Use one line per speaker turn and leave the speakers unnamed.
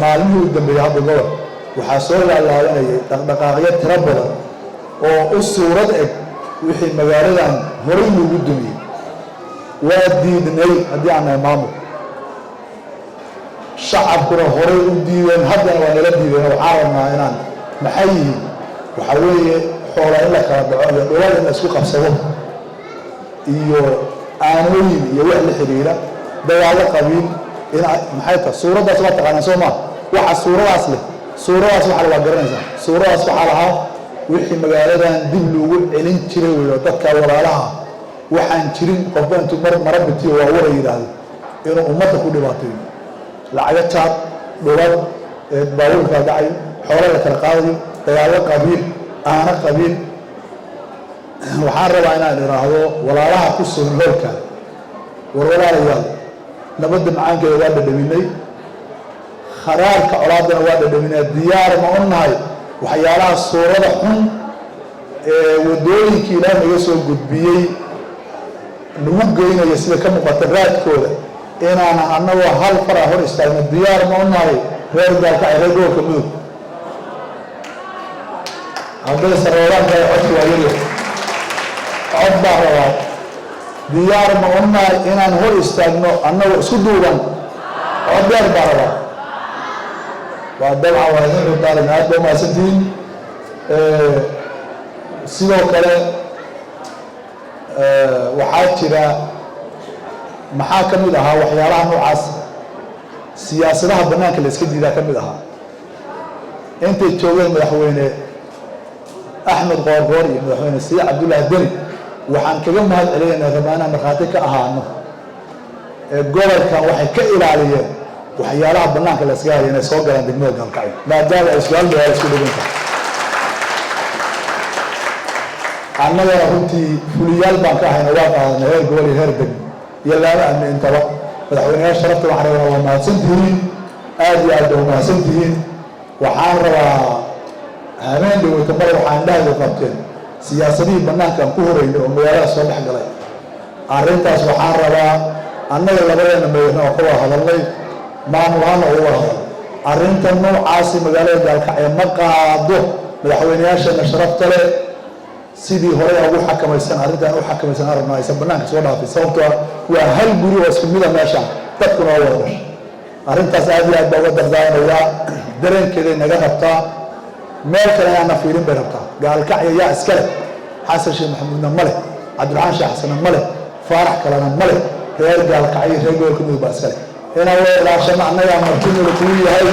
Maalmihii u dambeeyey hadda gobol waxaa soo laalaabanayay dhaqdhaqaaqyo tiro badan oo u suurad eg wixii magaaladan horay loogu dumiyey. Waa diidnay haddii aan nahay maamul, shacabkuna horay u diideen, haddana waa nala diideen. Waxaan rabnaa inaan maxay yihiin? Waxaa weeye xoola in la kala dhaco iyo dhulal in la isku qabsado iyo aanooyin iyo wax la xiriira dagaallo qabiil in maxay tahay suuraddaas? Waa taqaanaa, soo maa? Waxa suuradaas leh, suuradaas waxa waa garanaysaa. Suuradaas waxaa lahaa wixii magaaladan dib loogu celin jiray weyo. Dadka walaalaha waxaan jirin, qofba intuu mar mara bitiyo waa wara yidhaahdo inuu ummadda ku dhibaateeyo, lacago jaad, dhulal, baabuurka kala dhacayo, xoolo la kala qaadayo, dagaallo qabiil, aano qabiil. Waxaan rabaa inaan idhaahdo walaalaha ku sugan hoolkan: war walaalayaal, nabadda macaankeeda waa dhadhaminay, kharaarka colaadana waa dhadhaminay. Diyaar ma u nahay waxyaalaha suurada xun ee waddooyinkii Ilaah naga soo gudbiyey nagu geynaya, sida ka muuqata raadkooda, inaan annagoo hal fara hor istaagno? Diyaar ma u nahay, reer Gaalkacyo, reer gobolka Mudug? Hadday saroodaan tahay, codka waa yarya, cod baa rabaa. Diyaar ma u nahay inaan hor istaagno annagoo isku duuban? Cod dheer baa rabaa. Waa dabcan, waa idin cudaarin. Aad ba umahadsantihiin. Sidoo kale waxaa jira, maxaa ka mid ahaa waxyaalaha noocaas? Siyaasadaha bannaanka la iska diidaa ka mid ahaa. Intay joogeen madaxweyne Axmed Qoorqoor iyo madaxweyne Siciid Cabdullaahi Deni, waxaan kaga mahad celinaynaa, rabnaa inaan markhaati ka ahaano, ee gobolkan waxay ka ilaaliyeen waxyaalaha bannaanka la iskaga hayo inay soo galaan degmada Gaalkacyo, maadaama ay isku hal magaalo isku dhegan tahay. Annagana runtii fuliyaal baan ka ahayna, waa qaadanay heer gobol iyo heer degmo iyo laama amni intaba. Madaxweyneyaal sharafta, waxaan rabnaa, waa mahadsantihiin, aad iyo aad baa umahadsantihiin. Waxaan rabaa, habeen dhaweyta mar waxaa indhahaygu qabteen siyaasadihii bannaanka aan ku horeynay oo magaalada soo dhex galay. Arrintaas waxaan rabaa, annaga labadeena madaxweyne oo ka wada hadalnay, maamul ahaana uga wada hadalnay, arrinta noocaasi magaalada Gaalkacyo ma qaado. Madaxweyneyaasheena sharafta leh, sidii horey ugu xakamaysan arrintaan u xakamaysan aan rabnaa aysan bannaanka soo dhaafin, sababtoo ah waa hal guri oo isku mida meesha, dadkuna waa wada dhashay. Arrintaas aad iyo aad baa uga dardaarmayaa. Dareenkeeday naga rabtaa, meel kale ayaana fiirin bay rabtaa. Gaalkacyo yaa iska leh? Xasan Sheekh Maxamuudna ma leh, Cabdiraxmaan Sheekh Xasanna ma leh, Faarax kalena ma leh. Reer Gaalkacyo, reer gobolka Mudug baa iska leh. Inaan wada ilaashano annagaa martinooda kugu yahay.